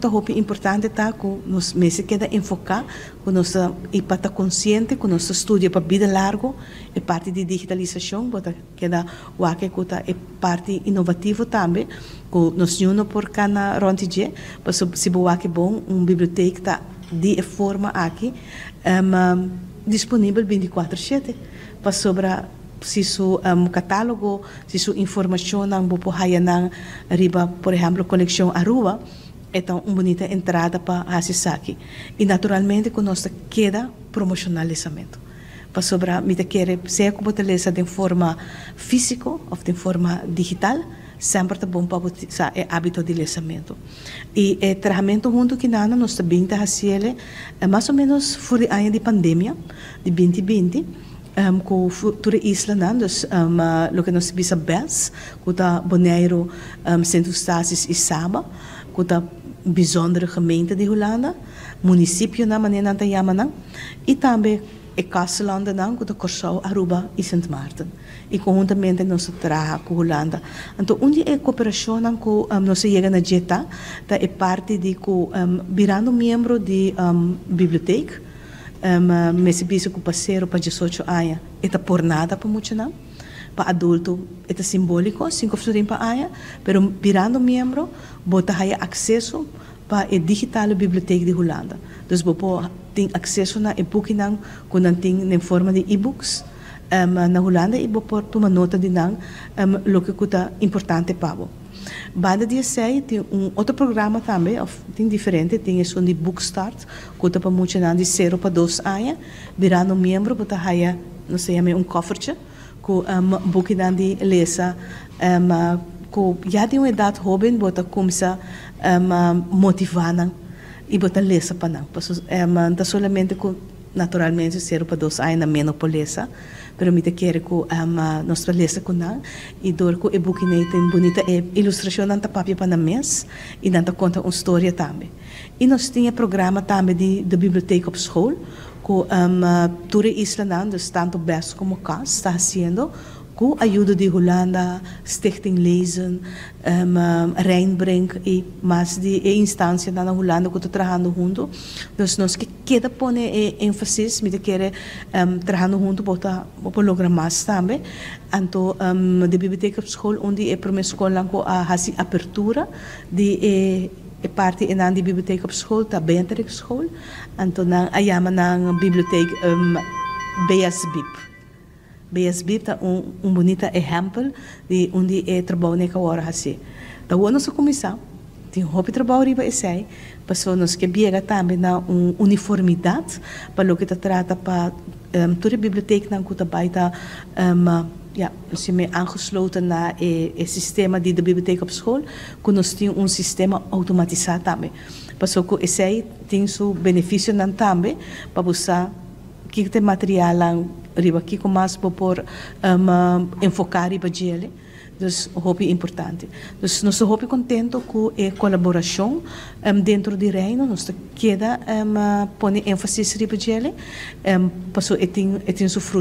Ta hopi importante ta ku nos mester keda enfoká ku nos ta i pa ta konsiente ku nos ta studia pa bida largu. E parti di digitalisashon bo ta keda wak ku ta e parti inovativo tambe ku nos niun no por kana rònt di dje, pasobra si bo wak bon, un bibliotek ta di e forma aki disponibel 24/7, pasobra si su katálogo, si su informashonnan bo por haya nan riba, por ehèmpel, Kolekshon Aruba, e ta un bunita entrada pa hasi esaki. I naturalmente ku nos ta keda promoshoná lesamentu. Pasobra mi ta kere, sea ku bo ta lesa den forma físiko òf den forma digital, semper ta bon pa bo sa e hábito di lesamentu. I e trahamentu huntu kinana nos ta bin ta hasiele mas o ménos for di aña di pandemia di 2020 ku tur e islanan, dus loke nos ta bisa BES, ku ta Boneiru, Sint Eustatius i Saba, ku ta bijzondere gemeente di Hulanda, munisipionan manera nan ta yama nan, i tambe e kustlandennan ku ta Kòrsou, Aruba i Sint Maarten. I konhuntamente nos ta traha ku Hulanda. Anto un di e kooperashonnan ku nos a yega na dje ta e parti di ku birando miembro di bibliotek, mester bisa ku pa 0 pa 18 aña e ta por nada pa muchanan. Pa adulto e ta simbóliko, 5 florin pa aña, pero birando miembro bo ta haya akseso pa e digitale bibliotek di Hulanda. Dus bo por tin akseso na e bukinan ku nan tin den forma di e-books na Hulanda i bo por tuma nota di nan loke ku ta importante pa bo. Banda di esei tin un otro programa tambe, òf tin diferente, tin esun di Bookstart, ku ta pa muchanan di 0 pa 2 aña. Birando miembro bo ta haya, nos ta yama un koffertje ku bukinan di lesa ku ya di un edat hóben bo ta kuminsá motivá nan i bo ta lesa pa nan. Pasobra ta solamente ku naturalmente 0 pa 2 aña nan menos por lesa, pero mi ta kere ku nos ta lesa ku nan i dor ku e bukinan tin bunita e ilustrashonnan ta papia pa nan mes i nan ta konta un storia tambe. I nos tin e programa tambe di de bibliotheek op school ku tur e islanan, dus tantu BES komo CAS ta hasiendo ku ayudo di Hulanda, Stichting Lezen, Rijnbrink i mas di e instansianan na Hulanda ku ta trahando huntu. Dus nos ke keda pone e énfasis, mi ta kere trahando huntu bo ta bo por logra mas tambe. Anto de bibliotheek op school, un di e promé skolnan ku a hasi apertura di e parti einan di bibliotheek op school ta Beatrix School. Anto nan a yama nan bibliotheek BSBIP. BSBIP ta un bunita ehèmpel di un di e trabounan ku awor hasi. Ta awor nos a kuminsá, tin hopi trabou riba esei, pasobra nos ke yega tambe na un uniformidat pa loke ta trata pa tur e biblioteknan ku ta bai ta ja, aangesloten na e sistema di de bibliotheek op school, ku nos tin un sistema outomatisá tambe. Pasobra ku esei tin su benefisionan tambe pa bo sa kiko ta e materialnan riba kiko mas bo por enfoká riba djele. Dus hopi importante. Dus nos ta hopi kontentu ku e kolaborashon dentro di Reino. Nos ta keda pone énfasis riba djele, pasobra e tin su fruto.